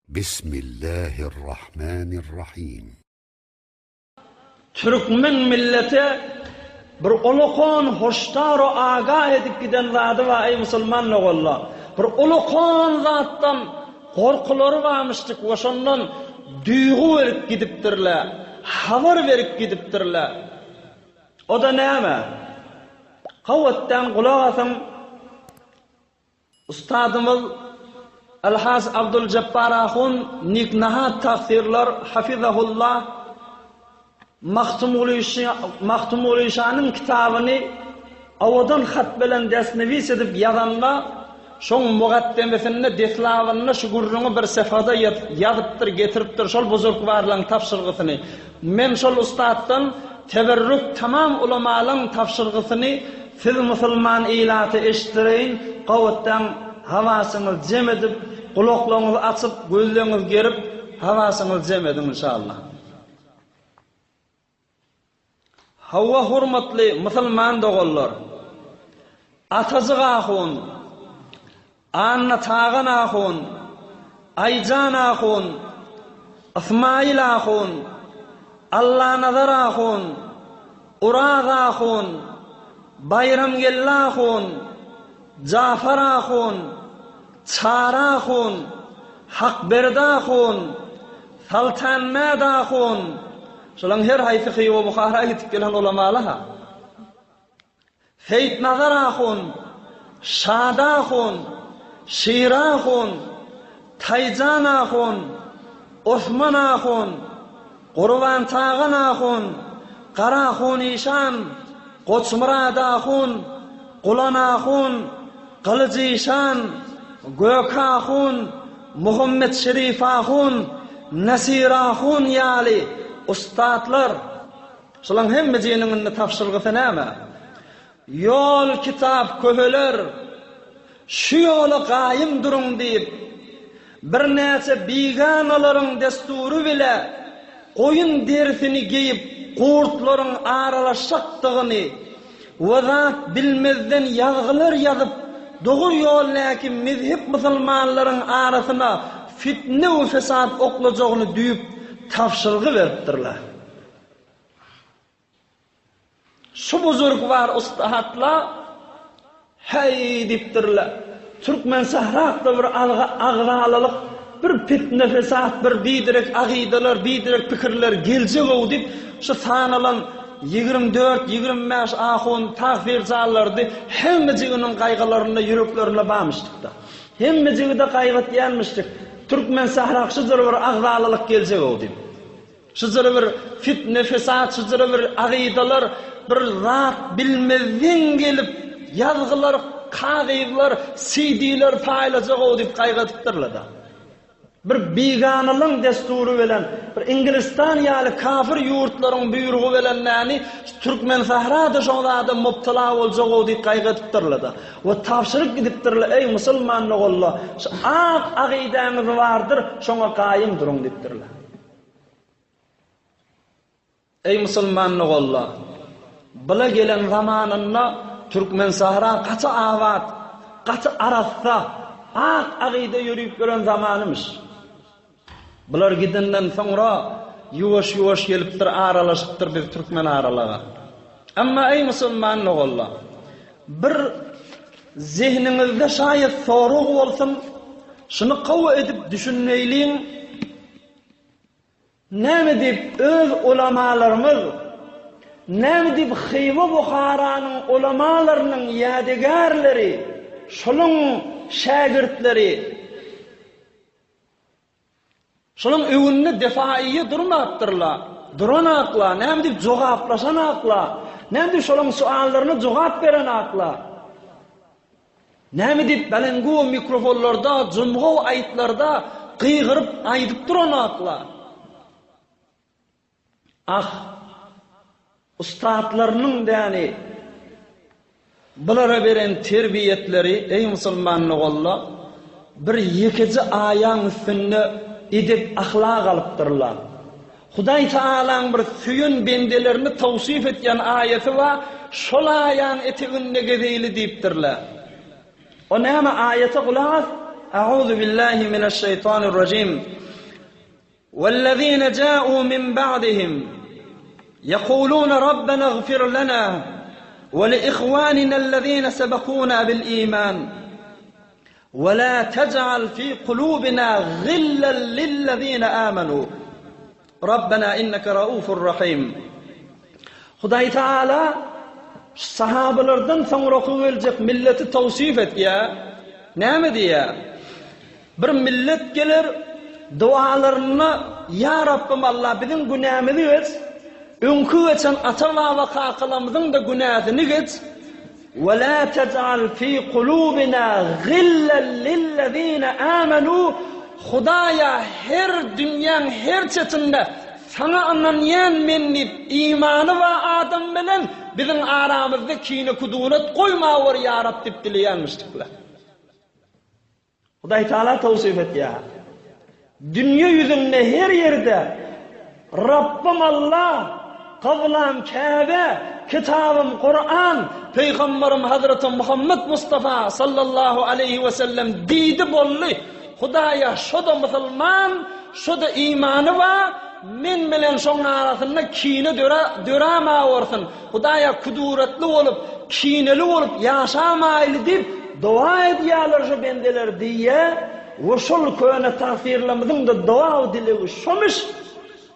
Bismillahirrahmanirrahim. Türkmen millete bir ulakan hoşdar o agah edip giden zady bar eý musulman doganlar. Bir ulakan zatdan gorkulary barmyşdyk we şondan duýgy berip gidipdirler, habar berip gidipdirler. O-da näme? Gawytdan gulak asyň. Ustadymyz Elhaj Abduljepbar ahun Niknahat tagfyrlar hafizahullah Magtymgulyşanyň kitabyny owadan hat bilen destnewis edip ýazanda şoň mugaddemesinde deslabynda şu gürrüňi bir sefada ýazypdyr getiripdir şol buzurgwarlaň tabşyrgysyny Men şol ussatdan teberrük tamam ulamalaň tabşyrgysyny siz musulman ilata eşitdireýin, gowatdaň hawasyňyzy jem edip, gulaklaryňyzy açyp, gözleňizi gerip, hawasyňyzy jem ediň inşallah. Hawa hormatly musulman doganlar. Atajyk ahun, Annatagan ahun, Aýjan ahun, Ysmaýyl ahun, Allanazar ahun, Oraz ahun, Baýramgeldi ahun, Jafar ahun, Çary ahun, Hakberdi ahun, Saltanmät ahun, şolaň her haýsy Hywa-Buhara gidip gelen ulamalar-ha. Seýitnazar ahun, Şady ahun, Şir ahun, Taýjan ahun, Osman ahun, Gurbantagan ahun, Garahun işan, Goçmyrat ahun, Gulan ahun, Gylyç işan, Gök ahun, Muhammetşerif ahun, Nasir ahun ýaly ussatlar Şolaň hemmejiginiň indi tabşyrgysy näme? Ýol kitap köpeler, şu ýola gaýym duruň diýip, birnäçe biganalaryň dessury bile goýun derisini geýip gurtlaryň aralaşjakdygyny we zat bilmezden ýazgylar ýazyp dogry ýoldaky mezhep musulmanlaryň arasyna fitne we fesat oklajagyny düýp tabşyrgy beripdirler. Şu buzurgwar ussatla Häý diýipdirler. Türkmensährakda bir agzalalyk, bir pitne-fesat, bir biderek agydalar, biderek pikirler geljeg-ow diýip, şu sanalan 24, 25 ahun tagfirjallardy hemmejiginiň gaýgylarynda ýüreklerinde barmyşdyk-da. Hemmejigi-de gaýgytýanmyşdyk. Türkmensährak şujur bir agzalalyk geljeg-ow diýip. Şujura bir fitne-fesat, şujura bir agydalar, bir zat bilmezden gelip, ýazgylar, kagyzlar, CD-ler paýlajak-ow diýip gaýgydypdyrlar-da. Bir biganalyň dessury bilen, bir Iňgilistan ýaly kafir ýurtlaryň buýrugy bilen näni, Türkmensähra-da şo zada mubtala boljak-ow diýip gaýgydypdyrlar-da. We tabşyryp gidipdirler, Eý, musulman doganlar, şu ak agydaňyz bardyr, şoňa gaýym duruň diýipdirler. Eý musulman doganlar! Bula gelen zamanynda Türkmensähra gaty abat, gaty arassa, ak agyda ýörüp ýören zamanymyş. Bular gidenden soňra ýuwaş-ýuwaş gelipdir, aralaşypdyr biz türkmen aralaga. Emma eý musulman doganlar! Bir zehniňizde şaýat sorag bolsun, şuny gowy edip düşüneýliň, Näme diýip öz ulamalarymyz, näme diýip Hywa-Buharanyň ulamalarynyň ýadygärleri, şolaň şägirtleri şolaň öňünde defaiýe durmapdyrlar, duranaklar, näme diýip jogaplaşanaklar, näme diýip şolaň suallaryna jogap berenaklar? Näme diýip belengu mikrofonlarda, jumga aýtlarda gygyryp aýdyp duranaklar? Ah, ussatlarynyň däni bulara beren terbiýetleri, eý musulman doganlar, bir ýekeje aýaň üstünde edep-ahlak alypdyrlar. Hudaý Tagalaň bir söýen bendelerini tawsyf etýän aýaty bar, şol aýaň eteginde gezeýli diýipdirler. O näme aýata gulak as. A'uzu billahi mineşşeýtanirrajim. Wellezine ja'u min ba'dihim yekulune Rabbena gfir lena we li ihwaninellezine sebekuna bil iman we la tej'al fi kulubina gillen lillezine amenu Rabbena inneke raufur rahim. Hudaý Taala sahabalardan soňraky geljek milleti tawsif etýär. Näme diýýär? Bir millet geler, dogalarynda, Ýa Rabbym Allah biziň günämizi geç, öňki geçen ata-baba kakalarymyzyň-da günäsini geç, Ve lâ tej'al fî kulûbinâ gillen lillezîne âmenû Hudaýa her dünýäň her çetinde Saňa ynanýan men diýip imany bar adam bilen biziň aramyzda kine-kudurat goýmaweri ýa Rab diýip dileýänmişdikler. Hudaý Taala towsyp etýär. Dünýe ýüzünde her ýerde Rabbym Allah, kyblam Käbe, kitabym Kuran, pygamberym Hazreti Muhammet Mustafa sallallahu aleýhi we sellem diýdi boldy. Hudaýa şo-da musulman, şo-da imany bar, men bilen şoň arasynda kine dörämäwersin. Hudaýa kuduratly bolup, kineli bolup ýaşamaýly diýip doga edýärler şu bendeler diýýär we şol köne tagsyrlarymyzyň-da doga-dilegi şomyş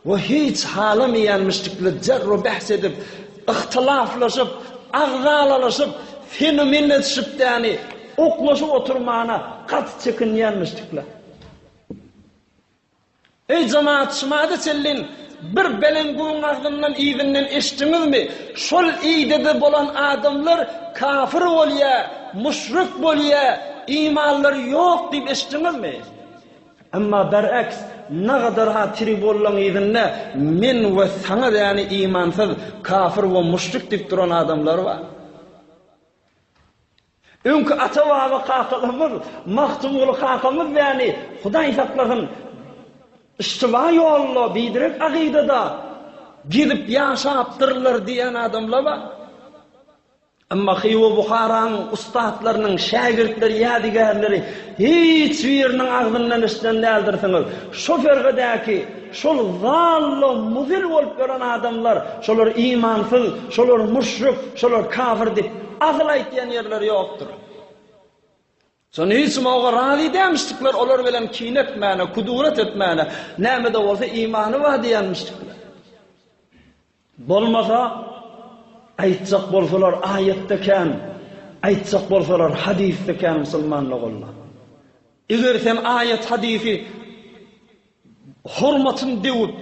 we hiç halamaýanmyşdykly jerr-u-behs edip, yhtylaflaşyp, agzalalaşyp, seni-men edişip däni oklaşyp oturmana gaty çekinýänmişdikler. Eý jemaat şumada çenlin bir belenguň agzyndan yzyndan eşitdiňizmi? Şol idede bolan adamlar kafir bolýa, muşrik bolýa, imanlary ýok diýip eşitdiňizmi? Emma bereks nagadar-ha tribollaň yzynda men we saňa däni imansyz, kafir we muşrik diýip duran adamlar bar. Öňki ata-baba kakalarymyz, Magtymguly kakamyz däni, Hudaý saklasyn, iştiba ýolda, biderek akydada gezip ýaşapdyrlar diýen adamlar bar. Emma Hywa Buharaň ussatlarynyň şägirtleri, ýadygärleri hiç biriniň agzyndan eşiden däldirsiňiz. Şo fergedäki şol zalla muzil bolup ýören adamlar, şolar imansyz, şolar muşrik, şolar kafir diýip asyl aýtýan ýerleri ýokdur. Şony hiç oňa razy dälmişdikler, olar bilen kine etmäne, kudurat etmäne, näme-de bolsa imany bar diýenmişdikler. Bolmasa, aýtjak bolsalar aýatda kän, aýtjak bolsalar hadysda kän musulman doganlar. Eger sen aýat-hadysy hormatyny döwüp,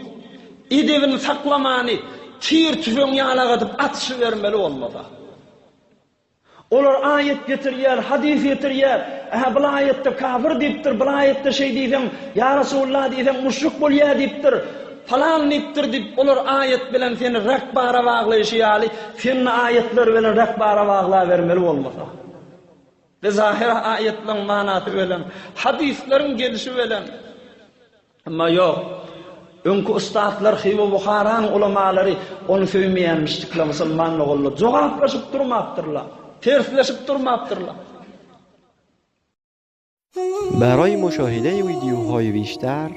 edebini saklamany tir tüfeň ýalak edip atyşybermeli bolmasa. Olar aýat getirýär, hadys getirýär. Ähä, bul aýatda kafir diýipdir, bul aýatda şeý diýseň, ýa Resulullah diýseň muşrik bolýar diýipdir, palan diýipdir diýip, olar aýat bilen seni rekbara baglaýşy ýaly, sen-de aýatlar bilen rekbara baglabermeli bolmasa. Bezahyr aýatlaryň manasy bilen, hadyslaryň gelşi bilen. Emma ýok. Öňki ussatlar Hywa Buharanyň ulamalary ony söýmeýänmişdikler musulman doganlar. Jogaplaşyp durmapdyrlar. Tersleşip durmapdyrlar. برای مشاهده ویدیوهای بیشتر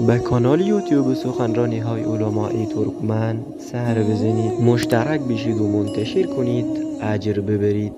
به کانال یوتیوب سخنرانی های علمای ترکمن سر بزنید مشترک بشید و منتشر کنید اجر ببرید.